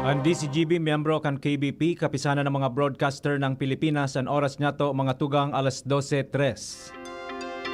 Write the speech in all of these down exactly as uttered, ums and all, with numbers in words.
An D C G B, miyembro kan K B P, Kapisanan ng mga Broadcaster ng Pilipinas, an oras niyato, mga tugang, alas dose tres.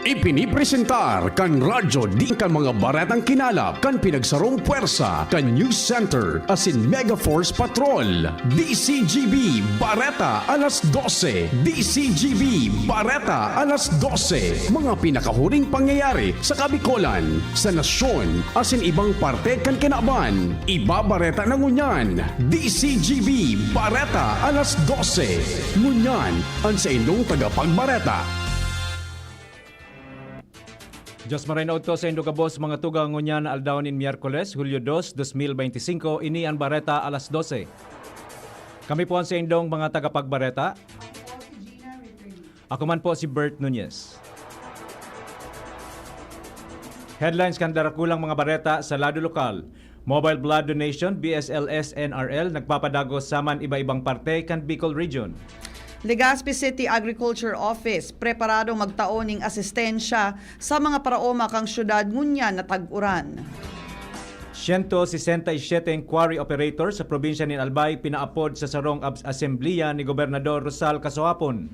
Ipinipresentar kan radyo di kan mga baretang kinalap kan pinagsarong pwersa kan News Center asin Mega Force Patrol. D C G B Bareta alas dose. D C G B Bareta alas dose. Mga pinakahuring pangyayari sa Kabikolan, sa nasyon, asin ibang parte kan kinaban. Ibabareta na ngunyan. D C G B Bareta alas dose. Ngunyan, an saindong tagapagbareta. Diyos maray na udto sa indo gabos, mga tugang, ngunyan na aldaw nin Miyerkules, Hulyo dos, dos mil beintisinko, ini an Bareta alas dose. Kami po an saindong mga tagapagbareta. Ako man po si Bert Nunez. Headlines kan darakulang mga bareta sa lado lokal. Mobile blood donation, B S L S N R L, nagpapadagos sa man iba-ibang parte kan Bicol Region. Legazpi City Agriculture Office preparadong magtao ning asistensya sa mga paraoma kan syudad ngunyan na tag-uran. Siyento sesenta y siyete quarry operator sa probinsya nin Albay pinaapod sa sarong ab- asembleya ni Gobernador Rosal Kasohapon.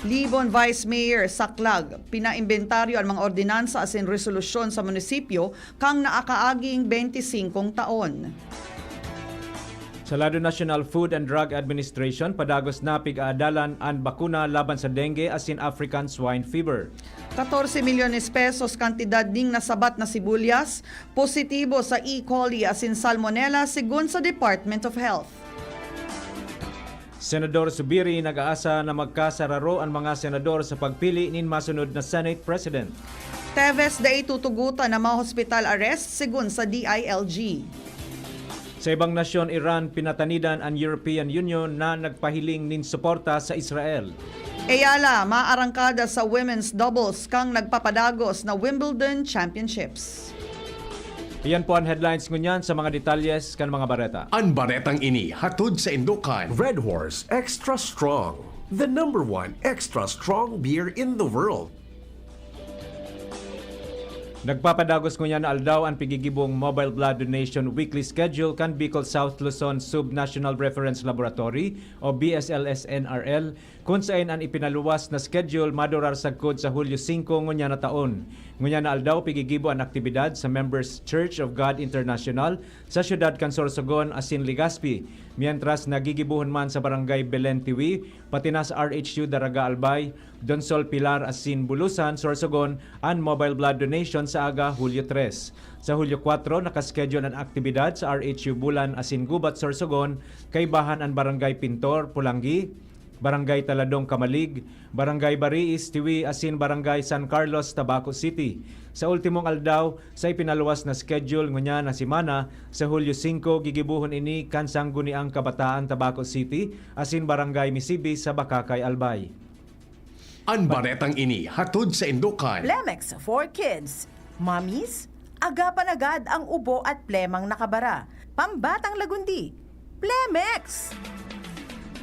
Libon Vice Mayor saklag, pinaimbentaryo an mga ordinansa asin resolusyon sa munisipyo kan naakaaging benti singkong taon. Sa lado, National Food and Drug Administration padagos na pig-aadalan an bakuna laban sa dengue asin African Swine Fever. Katorse milyones pesos kantidad ning nasabat na sibulyas positibo sa E. coli asin Salmonella, segun sa Department of Health. Senador Zubiri nag-aasa na magkasararo an mga senador sa pagpili nin masunod na Senate President. Teves dai tutugotan na ma-hospital arrest, segun sa D I L G. Sa ibang nasyon, Iran pinatanidan an European Union na nagpahiling nin suporta sa Israel. Ayala maarangkada sa women's doubles kan nagpapadagos na Wimbledon Championships. Iyan po an headlines ngunyan. Sa mga detalyes kan mga bareta. An baretang ini hatod saindo kan Red Horse Extra Strong, the number one extra strong beer in the world. Nagpapadagos ngunyan na aldaw an pigigibong Mobile Blood Donation Weekly Schedule kan Bicol South Luzon Sub-National Reference Laboratory o B S L S N R L, kun saen an ipinaluwas na schedule madurar sagkod sa Hulyo singko ngunyan na taon. Ngunyan na aldaw, pigigibo an aktibidad sa Members Church of God International sa siyudad kan Sorsogon asin Legazpi, mientras na gigibohon man sa Barangay Belen Tiwi, pati na sa R H U Daraga Albay, Donsol Pilar asin Bulusan, Sorsogon, an mobile blood donation sa aga, Hulyo tres. Sa Hulyo kwatro, nakaschedule an aktibidad sa R H U Bulan asin Gubat, Sorsogon, kaibahan an Barangay Pintor, Polangui, Barangay Taladong, Camalig, Barangay Bariis, Tiwi, asin Barangay San Carlos, Tabaco City. Sa ultimong aldaw, sa ipinaluwas na schedule ngunyan na semana, sa Hulyo singko, gigibohon ini kan Sangguniang Kabataan, Tabaco City, asin Barangay Misibi sa Bacacay, Albay. An baretang ini hatod saindo kan Plemex for Kids. Mommies, agapan agad ang ubo at plemang nakabara. Pambatang lagundi, Plemex!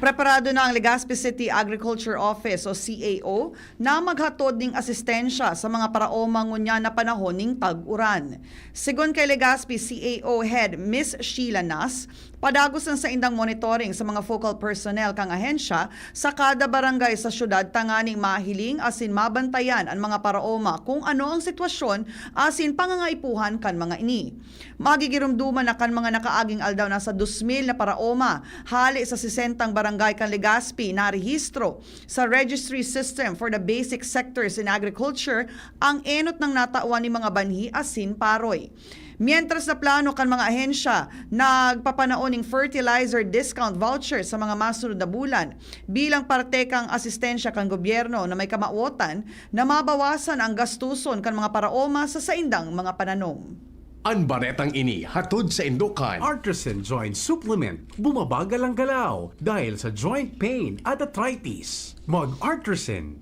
Preparado na ang Legazpi City Agriculture Office o C A O na maghatod nin asistensya sa mga paraoma ngunyan na panahon nin tag-uran. Segun kay Legazpi C A O Head Miss Sheila Nas, padagos an saindang monitoring sa mga focal personnel kan ahensya sa kada barangay sa siyudad tanganing mahiling asin mabantayan an mga paraoma kun ano an sitwasyon asin pangangaipuhan kan mga ini. Magigiromdoman na kan mga nakaaging aldaw nasa dos mil na paraoma hale sa sesentang barangay kan Legazpi narehistro sa Registry System for the Basic Sectors in Agriculture ang enot na natawan nin mga banhi asin paroy. Mientras na plano kan mga ahensya, nagpapanao nin fertilizer discount voucher sa mga masunod na bulan bilang parte kan asistensya kan gobyerno na may kamawotan na mabawasan ang gastuson kan mga paraoma sa saindang mga pananom. An baretang ini hatod saindo kan Artisan Joint Supplement. Bumabagal ang galaw dahil sa joint pain at arthritis. Mag-Artisan.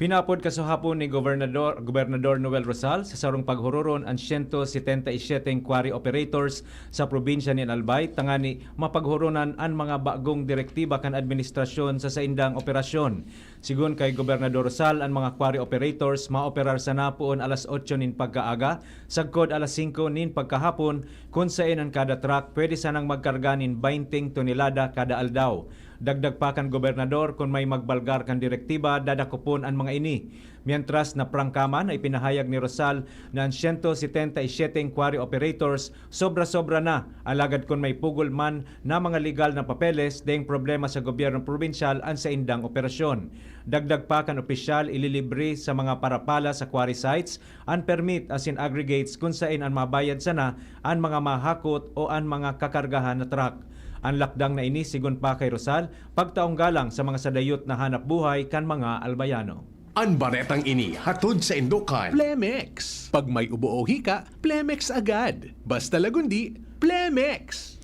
Pinaapod kasuhapon ni Gobernador, Gobernador Noel Rosal sa sarong paghuroron an siyento setenta y siyete quarry operators sa probinsya nin Albay tangani mapaghuronan an mga bagong direktiba kan administrasyon sa saindang operasyon. Sigon kay Gobernador Rosal, an mga quarry operators maoperar sana poon alas otso nin pagkaaga, sagkod alas singko nin pagkahapon, kun saen an kada truck pwede sanang magkarga nin baynte tonelada kada aldaw. Dagdag pa kan gobernador, kun may magbalgar kan direktiba, dadakopon an mga ini. Mientras, naprangka man na ipinahayag ni Rosal na an siyento setenta y siyete quarry operators sobra-sobra na, alagad kun may pugol man na mga legal na papeles, daing problema sa gobyerno probinsyal an saindang operasyon. Dagdag pa kan opisyal, ililibre sa mga parapala sa quarry sites an permit asin aggregates kun saen an mabayad sana an mga mahakot o an mga kakargahan na truck. An lakdang na ini, sigon pa kay Rosal, pagtaong galang sa mga sadayot na hanap buhay kan mga Albayano. An baretang ini hatod saindo kan Plemex. Pag may ubo o hika, Plemex agad. Basta lagundi, Plemex!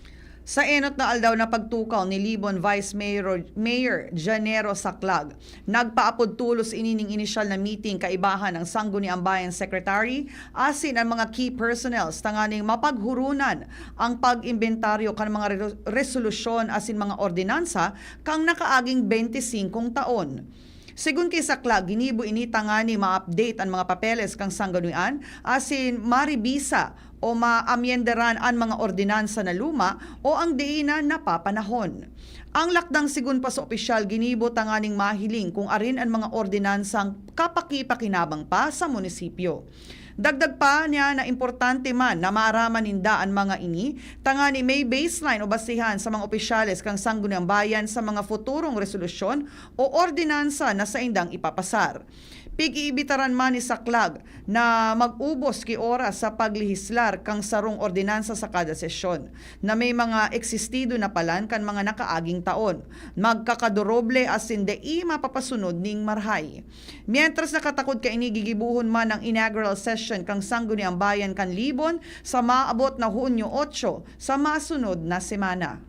Sa enot na aldaw na pagtukaw ni Libon Vice Mayor, Mayor Janero Saclag, nagpaapod tolos ini ning inisyal na meeting kaibahan ang Sangguniang Bayan Secretary asin an mga key personnels tanganing mapaghuronan ang pag-imbentaryo kan mga re-, resolusyon asin mga ordinansa kan nakaaging bente singkong taon. Sigon ki Saclag, ginibo ini tangani ma-update an mga papeles kan sanggunian asin maribisa o maamyendaran an mga ordinansa na luma o ang dai na napapanahon. Ang lakdang, sigon pa sa opisyal, ginibo tanganing mahiling kung arin an mga ordinansang kapakipakinabang pa sa munisipyo. Dagdag pa niya na importante man na maaraman ninda an mga ini tangani may baseline o basehan sa mga opisyales kan Sangguniang Bayan sa mga futurong resolusyon o ordinansa na saindang ipapasar. Pig-iibitaran man ni Saclag na mag-ubos ki oras sa paglehislar kan sarong ordinansa sa kada sesyon, na may mga existido na palan kan mga nakaaging taon, magkakaduroble asin dai mapapasunod nin marahay. Mientras, nakatakod kaini gigibohon man an inaugural session kan Sangguniang Bayan kan Libon sa maabot na Hunyo otso, sa masunod na semana.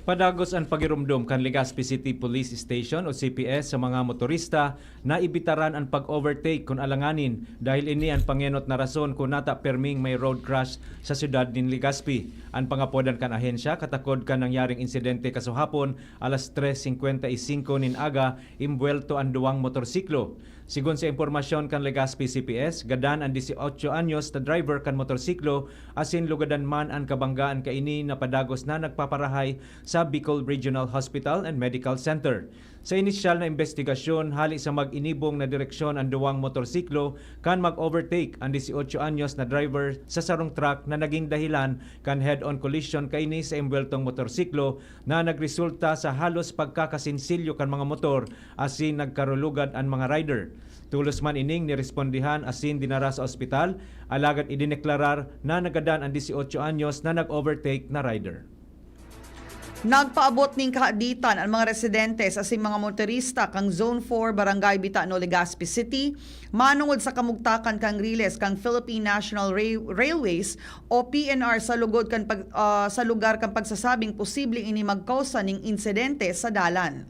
Padagos an pagiromdom kan Legazpi City Police Station o C P S sa mga motorista na ibitaran an pag-overtake kun alanganin, dahil ini an pangenot na rason kun nata perming may road crash sa siyudad nin Legazpi. An pangapodan kan ahensya katakod kan nangyaring insidente kasuhapon, alas tres singkwenta y singko nin aga, imbuwelto an duwang motorsiklo. Sigon sa impormasyon kan Legazpi C P S, gadan an dieciocho anyos na driver kan motorsiklo asin lugadan man an kabanggaan kaini na padagos na nagpaparahay sa Bicol Regional Hospital and Medical Center. Sa inisyal na imbestigasyon, hali sa mag-inibong na direksyon an duwang motorsiklo kan mag-overtake an dieciocho anyos na driver sa sarong truck na naging dahilan kan head-on collision kaini sa imbuweltong motorsiklo na nagresulta sa halos pagkakasinsilyo kan mga motor asin nagkarulugad an mga rider. Tolos man ining nirespondihan asin dinara sa ospital, alagad idineklarar na nagadan an dieciocho anyos na nag-overtake na rider. Nagpaabot nin kahaditan an mga residentes asin mga motorista kan Zone four, Barangay Bitano, Legazpi City, manongod sa kamugtakan kan riles kan Philippine National Ra-, Railways o P N R sa lugod kan pag-, ah, sa lugar kan pagsasabing posibleng ini magkausa nin insidente sa dalan.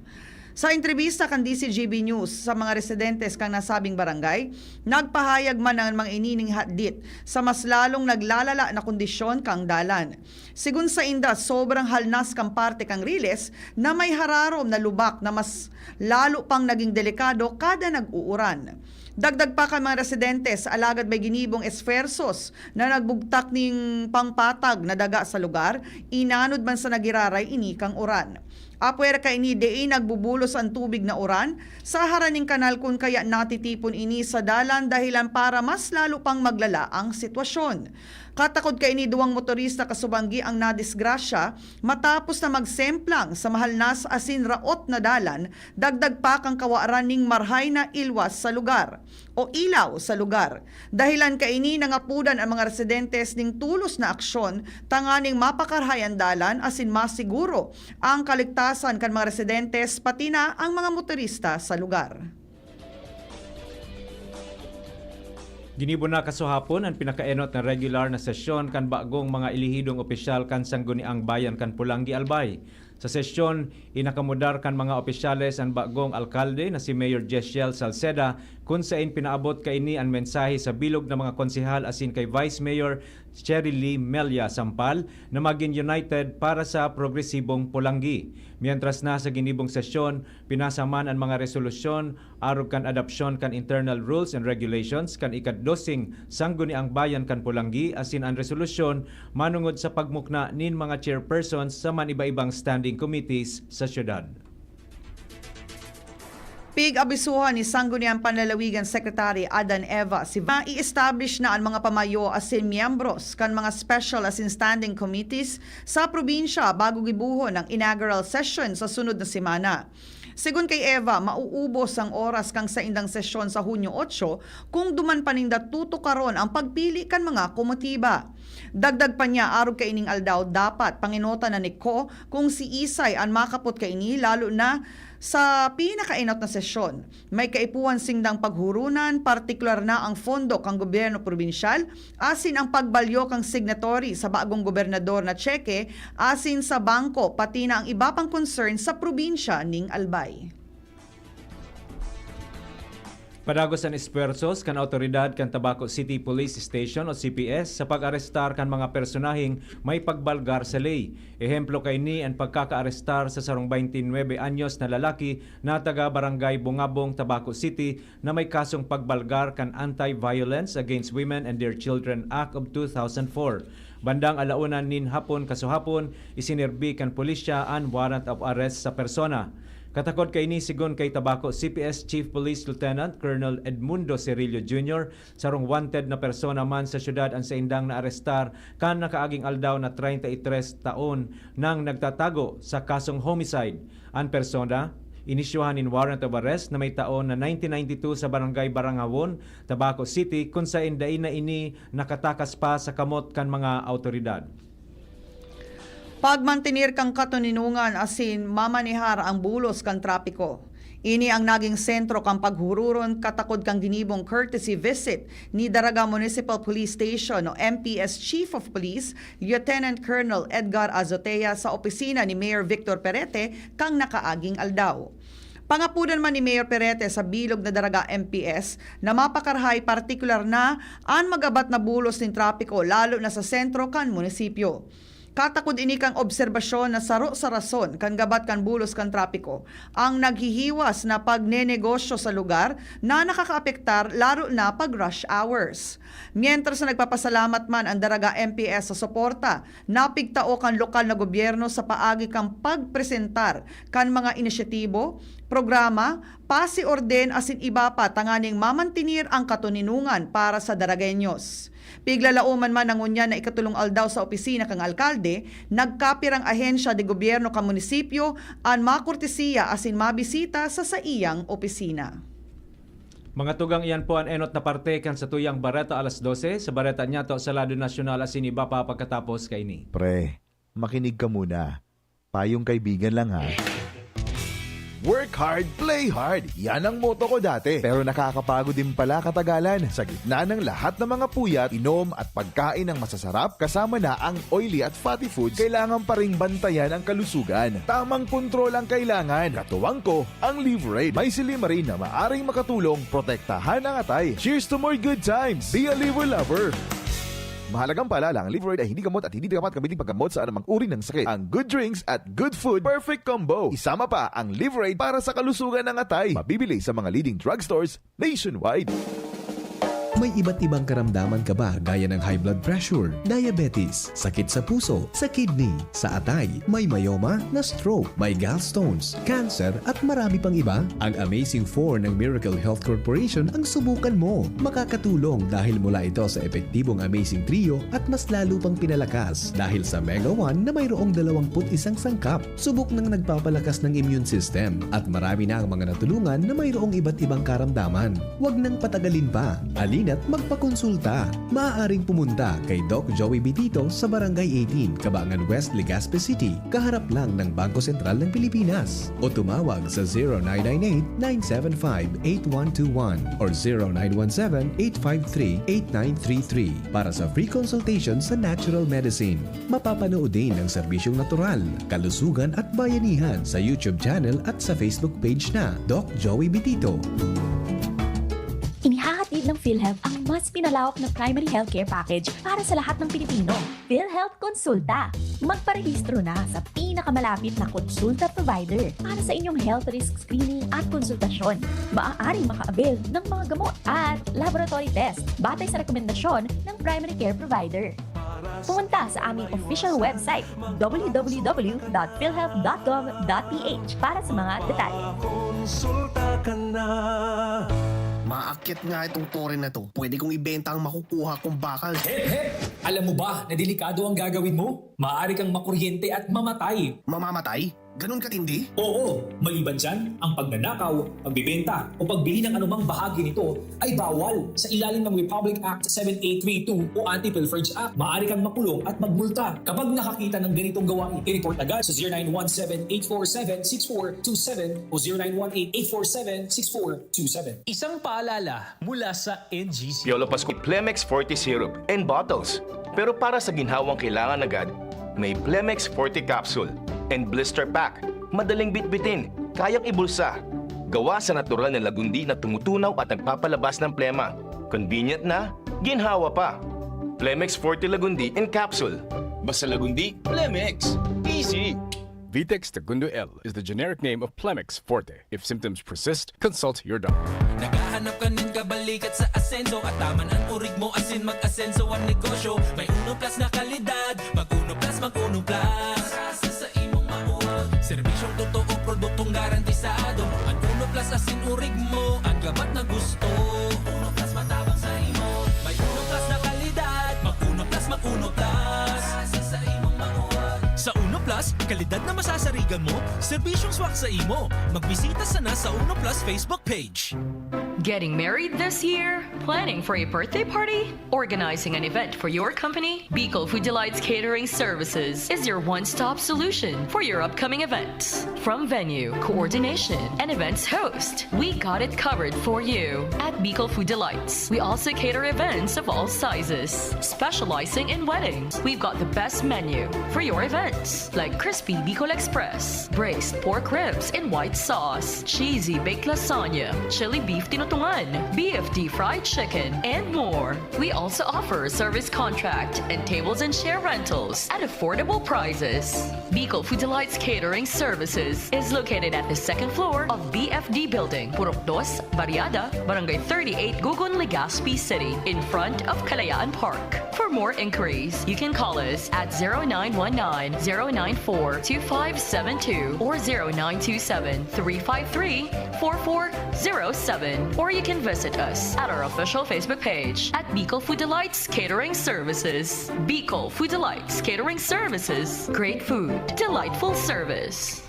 Sa entrebista kan D Z G B News sa mga residentes kan nasabing barangay, nagpahayag man an mga ini nin hadit sa mas lalong naglalala na kondisyon kan dalan. Sigon sainda, sobrang halnas kan parte kan riles na may hararom na lubak na mas lalo pang naging delikado kada nag-uuran. Dagdag pa kan mga residentes, alagad may ginibong esfuerzos na nagbugtak nin pangpatag na daga sa lugar, inanod man sana giraray ini kan uran. Apwera kaini, dai nagbubulos an tubig na uran sa harani nin kanal, kun kaya natitipon ini sa dalan, dahilan para mas lalo pang maglala ang sitwasyon. Katakod kaini, duwang motorista kasubanggi ang nadisgrasya matapos na magsemplang sa mahalnas asin raot na dalan, dagdag pa kan kawaran nin marahay na ilwas sa lugar o ilaw sa lugar. Dahilan kaini, nangapodan an mga residentes nin tolos na aksyon tanganing mapakarahay an dalan asin masiguro ang kaligtasan kan mga residentes, pati na ang mga motorista sa lugar. Ginibo na kasuhapon an pinakaenot na regular na sesyon kan bagong mga elehidong opisyal kan Sangguniang Bayan kan Polangui, Albay. Sa sesyon, inakomodar kan mga opisyales an bagong alkalde na si Mayor Jesiel Salceda, kun sain pinaabot kaini an mensahe sa bilog na mga konsehal asin kay Vice Mayor Cherry Lee Melia Sampal na magin united para sa progresibong Polangui. Mientras na sa ginibong sesyon, pinasa man an mga resolusyon arog kan adopsyon kan internal rules and regulations kan ikadoseng Sangguniang Bayan kan Polangui asin an resolusyon manongod sa pagmukna nin mga chairpersons sa man iba-ibang standing committees sa syudad. Pig-abisuhan ni Sangguniang Panlalawigan Secretary Adan Eva si na i-establish na an mga pamayo asin miyembros kan mga special asin standing committees sa probinsya bago gibuhon ang inaugural session sa sunod na semana. Segun kay Eva, mauubos ang oras kan saindang sesyon sa Hunyo otso kung duman pa ninda tutukaron ang pagpili kan mga komitiba. Dagdag pa niya, arog kaining aldaw, dapat pangenotan na ni Ko kung si Isay an makapot kaini, lalo na sa pinakaenot na sesyon. May kaipuhan sindang paghurunan, partikular na ang pondo kan gobyerno probinsyal, asin ang pagbalyo kan signatory sa bagong gobernador na tseke, asin sa bangko, pati na ang iba pang concern sa probinsya ning Albay. Padagos an espuwersos kan awtoridad kan Tabaco City Police Station o C P S sa pag-arestar kan mga personaheng may pagbalgar sa ley. Ehemplo kaini an pagkakaarestar sa sarong baynte nuebe anyos na lalaki na taga Barangay Bungabong, Tabaco City, na may kasong pagbalgar kan Anti-Violence Against Women and Their Children Act of two thousand four. Bandang ala una nin hapon kasuhapon, isinirbi kan pulisya an warrant of arrest sa persona. Katakod kaini, segun kay Tabaco C P S Chief Police Lieutenant Colonel Edmundo Cirillo Junior, sarong wanted na persona man sa syudad an saindang naarestar kan nakaaging aldaw na treinta y tres taon nang nagtatago sa kasong homicide. An persona, inisyuhan nin warrant of arrest na may taon na nineteen ninety-two sa Barangay Barangawon, Tabaco City, kun sain dai na ini nakatakas pa sa kamot kan mga awtoridad. Pagmantener kan katoninongan asin mamanehar ang bulos kan trapiko. Ini ang naging sentro kan paghururon katakod kan ginibong courtesy visit ni Daraga Municipal Police Station o M P S Chief of Police, Lieutenant Colonel Edgar Azotea, sa opisina ni Mayor Victor Perete kan nakaaging aldaw. Pangapodan man ni Mayor Perete sa bilog na Daraga M P S na mapakarahay, partikular na an magabat na bulos nin trapiko, lalo na sa sentro kan munisipyo. Katakod ini kan obserbasyon na saro sa rason kan gabat kan bulos kan trapiko ang naghihiwas na pagnenegosyo sa lugar na nakakaapektar, lalo na pag rush hours. Mientras na nagpapasalamat man ang Daraga M P S sa suporta na pigtao kan lokal na gobyerno sa paagi kan pagpresentar kan mga inisyatibo, programa, pasiorden asin iba pa tanganing mamantener ang katoninongan para sa Daragueños. Piglalaoman man na ngunyan na ikatolong aldaw sa opisina kan alkalde, nagkapirang ahensya de gobyerno kan munisipyo an makortesiya asin mabisita sa saiyang opisina. Mga tugang, iyan po an enot na parte kan satuyang Bareta Alas Dose. Sa Bareta Nyato sa Lado Nasyonal asin iba pa pagkatapos kaini. Pre, makinig ka muna. Payong kaibigan lang ha. Work hard, play hard. Yan ang motto ko dati. Pero nakakapagod din pala katagalan. Sa gitna ng lahat ng mga puyat, inom at pagkain ng masasarap, kasama na ang oily at fatty foods, kailangan pa ring bantayan ang kalusugan. Tamang kontrol ang kailangan. Katuwang ko, ang Liverade. May silymarin na maaring makatulong protektahan ang atay. Cheers to more good times! Be a Liver Lover! Mahalagang paalala, ang Liverade ay hindi gamot at hindi dapat gamitin paggamot sa anumang uri ng sakit. Ang good drinks at good food, perfect combo. Isama pa ang Liverade para sa kalusugan ng atay. Mabibili sa mga leading drugstores nationwide. May iba't ibang karamdaman ka ba, gaya ng high blood pressure, diabetes, sakit sa puso, sa kidney, sa atay, may myoma, na-stroke, may gallstones, cancer, at marami pang iba? Ang Amazing four ng Miracle Health Corporation ang subukan mo. Makakatulong dahil mula ito sa epektibong Amazing Trio at mas lalo pang pinalakas dahil sa Mega one na mayroong dalawampu't isang sangkap. Subok nang nagpapalakas ng immune system at marami na ang mga natulungan na mayroong iba't ibang karamdaman. Huwag nang patagalin pa. Halina at magpakonsulta. Maaaring pumunta kay Doc Joey Bitito sa Barangay eighteen, Cabangan West, Legazpi City, kaharap lang ng Bangko Sentral ng Pilipinas. O tumawag sa zero nine nine eight, nine seven five, eight one two one or zero nine one seven, eight five three, eight nine three three para sa free consultation sa natural medicine. Mapapanood din ang serbisyong natural, kalusugan at bayanihan sa YouTube channel at sa Facebook page na Doc Joey Bitito. Inihahatid ng PhilHealth ang mas pinalawak na primary healthcare package para sa lahat ng Pilipino. PhilHealth Konsulta. Magparehistro na sa pinakamalapit na konsulta provider para sa inyong health risk screening at konsultasyon. Maaaring maka-avail ng mga gamot at laboratory test batay sa rekomendasyon ng primary care provider. Pumunta sa aming official website, w w w dot philhealth dot gov dot p h, para sa mga detalye. Konsulta ka na. Maakyat nga itong tore na to. Pwede kong ibenta ang makukuha kong bakal. Hep, hep! Alam mo ba na delikado ang gagawin mo? Maaari kang makuryente at mamatay. Mamamatay? Ganun katindi? Oo, maliban dyan, ang pagnanakaw, pagbibenta, o pagbili ng anumang bahagi nito ay bawal sa ilalim ng Republic Act seven eight three two o Anti-Pilferage Act. Maaari kang makulong at magmulta kapag nakakita ng ganitong gawain. I-report agad sa zero nine one seven eight four seven six four two seven o zero nine one eight eight four seven six four two seven. Isang paalala mula sa N G C. Piolo Pascual Plemex Forte Syrup and Bottles. Pero para sa ginhawang kailangan agad, may Plemex Forte Capsule and Blister Pack. Madaling bitbitin, kayang ibulsa. Gawa sa natural na lagundi na tumutunaw at nagpapalabas ng plema. Convenient na, ginhawa pa. Plemex Forte Lagundi in Capsule. Basta Lagundi, Plemex. Easy! Vitex Segundo L is the generic name of Plemex Forte. If symptoms persist, consult your doctor. Naghahanap ka nin kabalikat sa asenso at taman ang urig mo asin mag-asenso ang negosyo. May Uno Plus na kalidad, mag Uno Plus, mag Uno Plus. Sa imong mauwag. Serbisyong totoo, produktong garantisado. Ang Uno Plus asin urig mo, ang gabat na gusto. Uno Plus matabang sa imo. May Uno Plus na kalidad, mag Uno Plus, mag Uno Plus. Sa imong mauwag. Sa Uno Plus, kalidad na masasarigan mo, serbisyong swak sa imo. Magbisita sana sa Uno Plus Facebook page. Getting married this year? Planning for a birthday party? Organizing an event for your company? Bicol Food Delights Catering Services is your one-stop solution for your upcoming events. From venue, coordination, and events host, we got it covered for you. At Bicol Food Delights, we also cater events of all sizes, specializing in weddings. We've got the best menu for your events, like crispy Bicol Express, braised pork ribs in white sauce, cheesy baked lasagna, chili beef tinutungan, B F D fried chicken, and more. We also offer service contract and tables and chair rentals at affordable prices. Bicol Food Delights Catering Services is located at the second floor of B F D Building, Purok Dos, Barriada, Barangay thirty-eight, Gugun, Legazpi City, in front of Kalayaan Park. For more inquiries, you can call us at zero nine one nine, zero nine four, two five seven two or zero nine two seven, three five three, four four zero seven, or you can visit us at our official Facebook page at Bicol Food Delights Catering Services. Bicol Food Delights Catering Services. Great food, delightful service.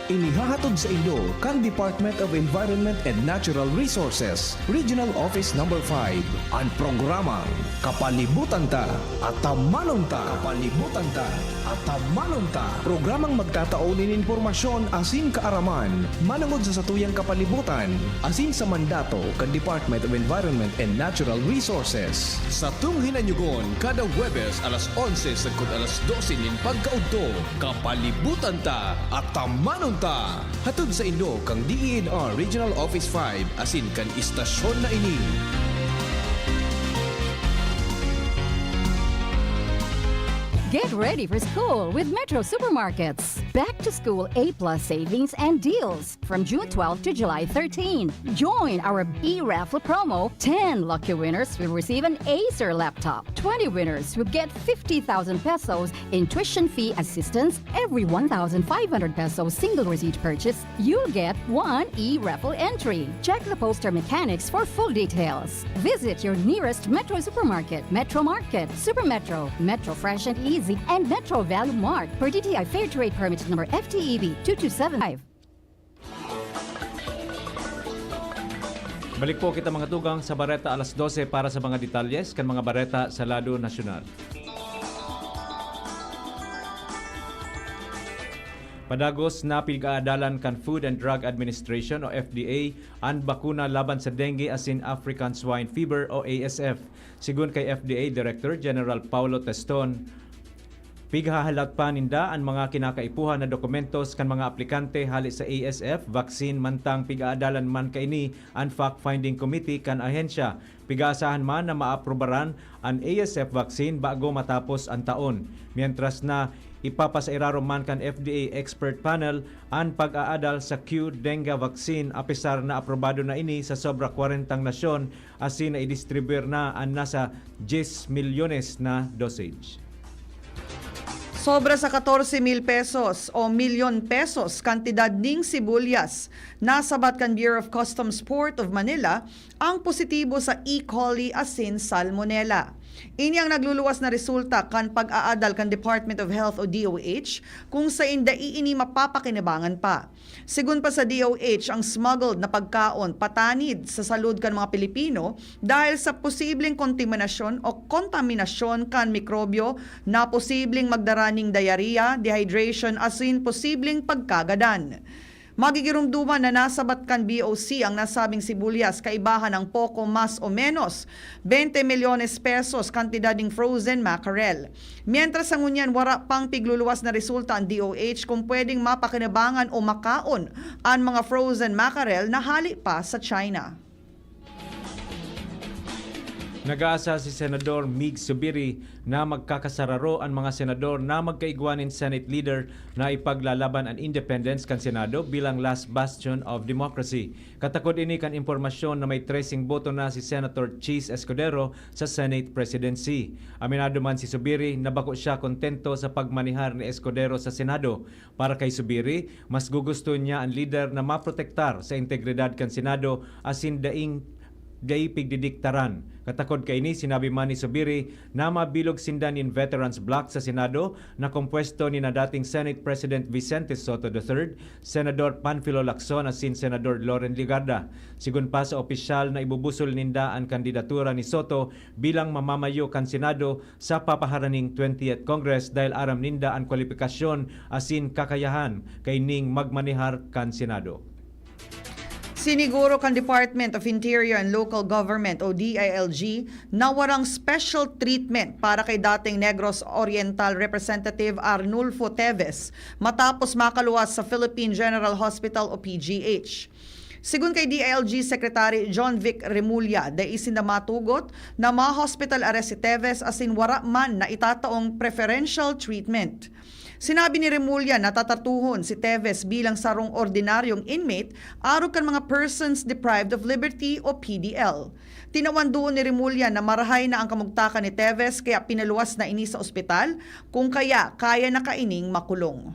Inihahatod sa inyo kan Department of Environment and Natural Resources, Regional Office Number five, an programang Kapalibutan Ta, Atamanon Ta. Kapalibutan Ta, Atamanon Ta. Programang magtatao nin impormasyon asin kaaraman manongod sa satuyang kapalibutan asin sa mandato kan Department of Environment and Natural Resources. Satong hinanyugon kada Huwebes alas onse sagkod alas dose nin pagkaudto. Kapalibutan Ta, Atamanon Ta! Hatod saindo kan D E N R Regional Office five asin kan istasyon na ini. Get ready for school with Metro Supermarkets. Back to school A plus savings and deals from June twelve to July thirteen. Join our B-Raffle promo. Ten lucky winners will receive an Acer laptop. Twenty winners will get fifty thousand pesos in tuition fee assistance. Every one thousand five hundred pesos single receipt purchase, you'll get one e-raffle entry. Check the poster mechanics for full details. Visit your nearest Metro Supermarket, Metro Market, Super Metro, Metro Fresh and Easy, and Metro Value Mart per D T I Fair Trade Permit number F T E B two two seven five. Balik po kita, mga tugang, sa bareta alas dose para sa mga detalles kan mga bareta sa lado nasyonal. Padagos na pig-aadalan kan Food and Drug Administration o F D A an bakuna laban sa dengue asin African Swine Fever o A S F. Sigon kay F D A Director General Paulo Teston, pighahalat pa ninda an mga kinakaipuhan na dokumentos kan mga aplikante hale sa A S F vaccine, mantang pig-aadalan man kaini an fact-finding committee kan ahensya. Pig-aasahan man na maaprubaran an A S F vaccine bago matapos an taon. Mientras na, ipapasairarom man kan F D A expert panel an pag-aadal sa Q dengue vaccine, apesar na aprobado na ini sa sobra kwarentang nasyon asin naidistribuyar na an nasa diyes milyones na dosage. Sobra sa katorse mil pesos o milyon pesos kantidad ning sibulyas nasabat kan Bureau of Customs Port of Manila ang positibo sa E. coli asin Salmonella. Ini ang nagluluwas na resulta kan pag-aadal kan Department of Health o D O H, kung saen dai ini mapapakinabangan pa. Sigon pa sa D O H, ang smuggled na pagkaon patanid sa salud kan mga Pilipino dahil sa posibleng kontaminasyon o kontaminasyon kan mikrobyo na posibleng magdara ning diarrhea, dehydration asin posibleng pagkagadan. Magigiromdoman na nasabat kan B O C ang nasabing sibulyas kaibahan ang poko mas o menos bente milyones pesos kantidad ning frozen mackerel. Mientras sa ngunyan, wara pang pigluluwas na resulta ang D O H kung pwedeng mapakinabangan o makaon an mga frozen mackerel na hali pa sa China. Nag-aasa si Senador Mig Zubiri na magkakasararo an mga senador na magkaigwa nin Senate leader na ipaglalaban an independence kan Senado bilang last bastion of democracy. Katakod ini kan impormasyon na may treseng boto na si Senator Chiz Escudero sa Senate presidency. Aminado man si Zubiri na bako siya kontento sa pagmanehar ni Escudero sa Senado. Para kay Zubiri, mas gugusto niya an lider na maprotektar sa integridad kan Senado asin daing dai pigdidiktaran. Katakod kaini, sinabi man ni Zubiri na mabilog sinda nin Veterans Bloc sa Senado na kompuesto ni na dating Senate President Vicente Sotto the third, Senador Panfilo Lacson asin Senador Loren Legarda. Sigon pa sa opisyal na ibubusol ninda an kandidatura ni Sotto bilang mamamayo kan Senado sa papaharaning twentieth Congress dahil aram ninda an kwalipikasyon asin kakayahan kaining magmanehar kan Senado. Siniguro kan Department of Interior and Local Government o D I L G na warang special treatment para kay dating Negros Oriental Representative Arnulfo Teves matapos makaluwas sa Philippine General Hospital o P G H. Sigon kay D I L G Secretary John Vic Remulla, dai sinda matugot na ma-hospital arrest si Teves asin wara man na itataong preferential treatment. Sinabi ni Remulla na tatratuhon si Teves bilang sarong ordinaryong inmate arog kan mga Persons Deprived of Liberty o P D L. Tinawan duon ni Remulla na marahay na ang kamugtakan ni Teves kaya pinaluwas na ini sa ospital, kung kaya kaya na kaining makulong.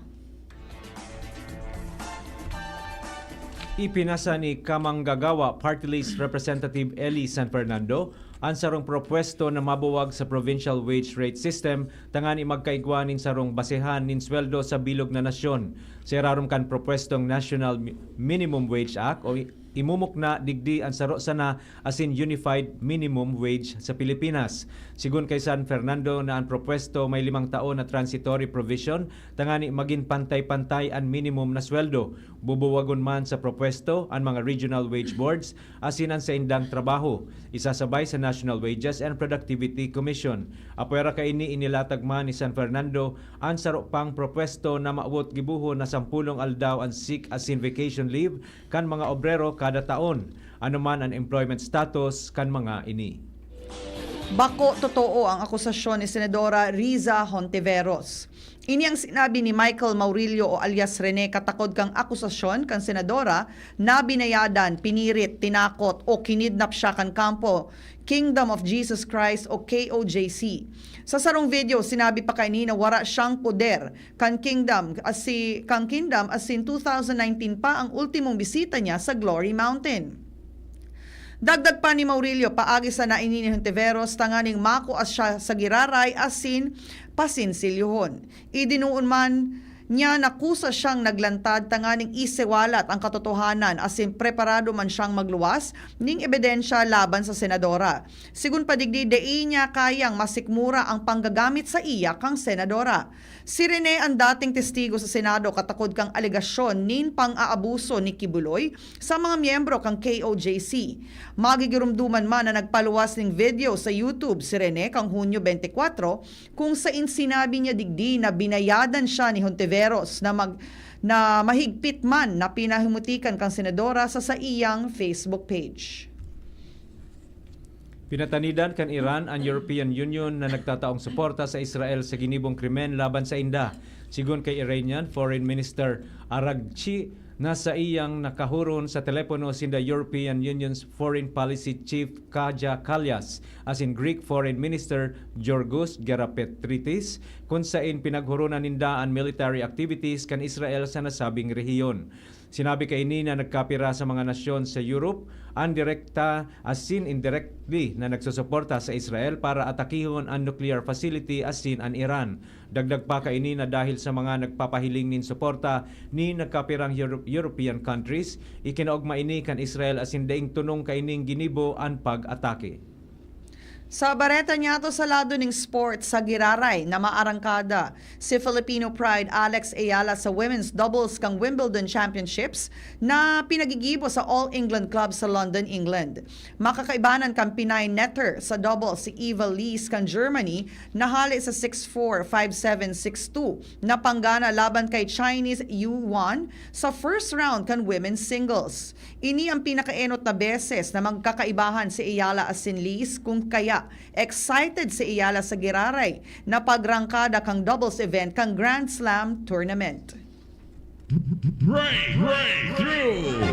Ipinasa ni Kamanggagawa Party List Representative Eli San Fernando an sarong propuesto na mabuwag sa provincial wage rate system tangani magkaigwa nin sarong basehan nin sweldo sa bilog na nasyon. Sa irarom kan propuestong National Mi-, Minimum Wage Act o i-, imumukna digdi an saro sana asin unified minimum wage sa Pilipinas. Sigon kay San Fernando na an propuesto may limang taon na transitory provision tangani magin pantay-pantay an minimum na sweldo. Bubuwagon man sa propuesto an mga regional wage boards asin an saindang trabaho, isasabay sa National Wages and Productivity Commission. Apwera kaini, inilatag man ni San Fernando an saro pang propuesto na mawot gibohon na sampolong aldaw an sick asin vacation leave kan mga obrero kada taon, ano man an employment status kan mga ini. Bako totoo ang akusasyon ni Senadora Riza Hontiveros. Ini ang sinabi ni Michael Maurilio o alias Rene katakod kan akusasyon kan senadora na binayadan, pinirit, tinakot o kinidnap siya kan kampo Kingdom of Jesus Christ o K O J C. Sa sarong video, sinabi pa kaini na wara siyang poder kan Kingdom, asi-, kan Kingdom asin two thousand nineteen pa ang ultimong bisita niya sa Glory Mountain. Dagdag pa ni Maurilio, paagi sana ini ni Hontiveros tanganing makua siya sa giraray asin pasinsilyohon. Idinoon man Niya nakusa siyang naglantad tanganing isiwalat ang katotohanan asin preparado man siyang magluwas ning ebidensya laban sa senadora. Sigun pa digdi, dai niya kayang masikmura ang panggagamit sa iya kan senadora. Si Rene an dating testigo sa Senado katakod kan alegasyon nin pang-aabuso ni Quiboloy sa mga miyembro kan K O J C. Magigiromdoman man na nagpaluwas nin video sa YouTube si Rene kan Hunyo twenty-four, kung sain sinabi niya digdi na binayadan siya ni Hontiveros na mag-, na mahigpit man na pinahimutikan kan senadora sa saiyang Facebook page. Pinatanidan kan Iran an European Union na nagtataong suporta sa Israel sa ginibong krimen laban sainda. Sigon kay Iranian Foreign Minister Araghchi, na saiyang nakahuron sa telepono sinda European Union's Foreign Policy Chief Kaja Kallas asin Greek Foreign Minister Giorgos Gerapetritis, kun sain pinaghuronan ninda an military activities kan Israel sa nasabing rehiyon. Sinabi kaini na nagkapira sa mga nasyon sa Europe an direkta asin indirectly na nagsusuporta sa Israel para atakihon an nuclear facility asin an Iran. Dagdag pa kaini na dahil sa mga nagpapahiling nin suporta ni nagkapirang Euro- European countries, ikinaogma ini kan Israel asin daing tunong kaining ginibo an pag-atake. Sa bareta niyato sa lado ning sport sa giraray na maarangkada, si Filipino Pride Alex Ayala sa women's doubles kan Wimbledon Championships na pinagigibo sa All England Club sa London, England. Makakaibanan kan Pinay netter sa doubles si Eva Liz kan Germany na hale sa six four, five seven, six two na panggana laban kay Chinese Yu Wan sa first round kan women's singles. Ini ang pinakaenot na beses na magkakaibahan si Ayala asin Liz, kun kaya excited si Ayala sa giraray na pagrangkada kan doubles event kan Grand Slam Tournament. Break, breakthrough.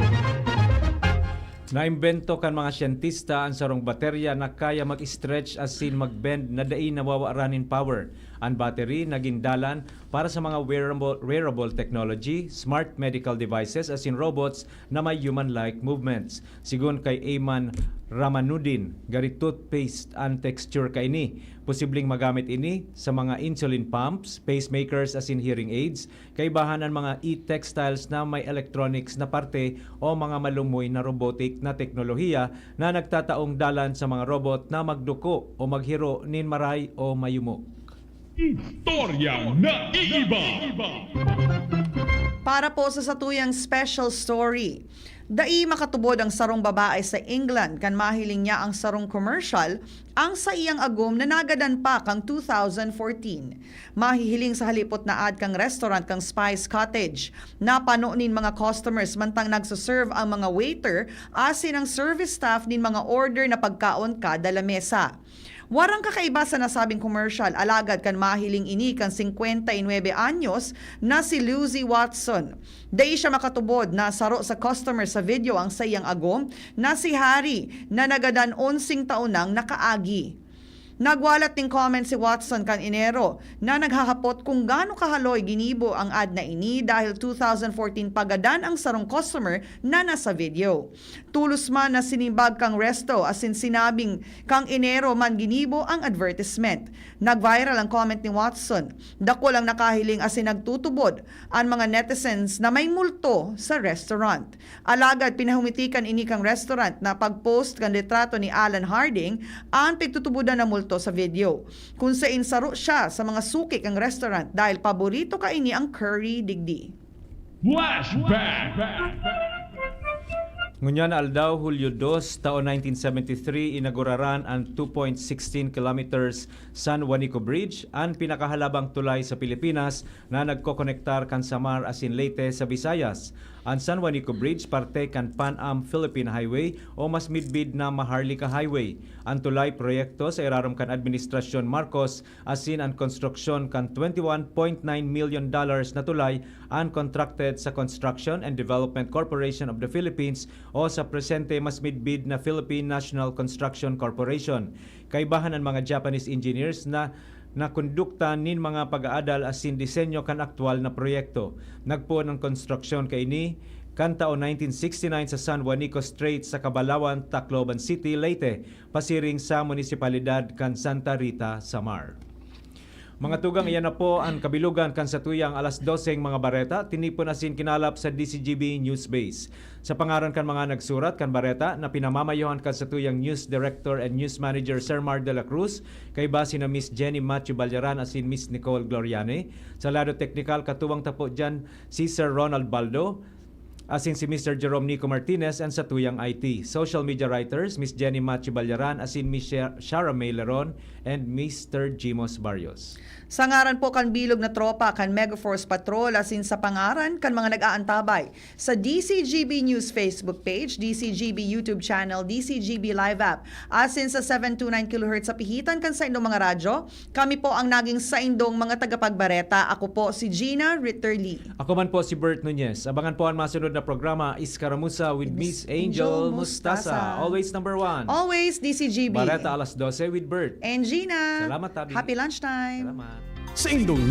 Naimbento kan mga siyentista an sarong baterya na kaya mag-stretch asin mag-bend na dai nawawaran nin power. An battery nagin dalan para sa mga wearable, wearable technology, smart medical devices asin robots na may human-like movements. Sigon kay Ayman Ramanuddin, gari toothpaste an texture kaini. Posibleng magamit ini sa mga insulin pumps, pacemakers asin hearing aids, kaibahan an mga e-textiles na may electronics na parte o mga malumoy na robotic na teknolohiya na nagtataong dalan sa mga robot na magduko o maghiro nin maray o mayumok. Istoryang naiiba. Para po sa satuyang special story, dai makatubod ang sarong babae sa England kan mahiling niya ang sarong commercial ang saiyang agom na nagadan pa kan two thousand fourteen. Mahihiling sa halipot na ad kan restaurant kan Spice Cottage. Napano nin mga customers mantang nagsaserve ang mga waiter asin ang service staff nin mga order na pagkaon kada lamesa. Warang kakaiba sa nasabing commercial, alagad kan mahiling ini kan singkwenta y nuebe anyos na si Lucy Watson. Dai siya makatubod na saro sa customer sa video ang saiyang agom na si Harry na nagadan onsing taon nang nakaagi. Nagwalat nin comment si Watson kan Enero na naghahapot kung gaano kahaloy ginibo ang ad na ini dahil two thousand fourteen pa gadan ang sarong customer na nasa video. Tolos man na sinimbag kan resto asin sinabing kan Enero man ginibo ang advertisement. Nag-viral ang comment ni Watson. Dakul ang nakahiling asin nagtutubod an mga netizens na may multo sa restaurant. Alagad pinahumitikan ini kan restaurant na pag-post kan litrato ni Alan Harding an pigtutubodan na multo sa video, kun sain saro siya sa mga suki kan restaurant dahil paborito kaini ang curry digdi. Flashback. Ngunyan na aldaw, Hulyo dos, taon nineteen seventy-three, inaguraran an two point sixteen kilometers San Juanico Bridge, an pinakahalabang tulay sa Pilipinas na nagkokonektar kan Samar asin Leyte sa Visayas. An San Juanico Bridge parte kan Pan Am Philippine Highway o mas midbid na Maharlika Highway. An tulay proyekto sa irarom kan Administrasyon Marcos asin an konstruksyon kan twenty one point nine million dollars na tulay an contracted sa Construction and Development Corporation of the Philippines o sa presente mas midbid na Philippine National Construction Corporation. Kaibahan an mga Japanese engineers na nakondukta nin mga pag-aadal asin disenyo kan aktual na proyekto. Nagpoon an konstruksyon kaini kan taon nineteen sixty-nine sa San Juanico Strait sa Cabalawan, Tacloban City, Leyte, pasiring sa munisipalidad kan Santa Rita, Samar. Mga tugang, iyan na po an kabilugan kan satuyang alas doseng mga bareta, tinipon asin kinalap sa D C G B News Base. Sa pangaran kan mga nagsurat kan bareta na pinamamayohan kan satuyang News Director and News Manager, Sir Mar de la Cruz, kaiba sina Miss Jenny Matthew Balyaran asin Miss Nicole Gloriane. Sa lado teknikal, katuwang ta po diyan si Sir Ronald Baldo, asin si Mister Jerome Nico Martinez, and satuyang I T. Social media writers, Miss Jenny Matthew Balyaran, asin Miss Sha-, Shara May Leron, and Mister Jimos Barrios. Sa ngaran po kan bilog na tropa kan Mega Force Patrol, asin sa pangaran kan mga nag-aantabay sa D C G B News Facebook page, D C G B YouTube channel, D C G B Live app, asin sa seven two nine kilohertz sa pihitan kan saindong mga radyo, kami po ang naging saindong mga tagapagbareta. Ako po si Gina Ritter Lee. Ako man po si Bert Nunez. Abangan po ang masunod na programa, Iskaramuza with Miss Angel Mustasa. Always number one. Always D C G B. Bareta alas dose with Bert. And Gina. Salamat, tabi. Happy lunchtime. Salamat. Saindong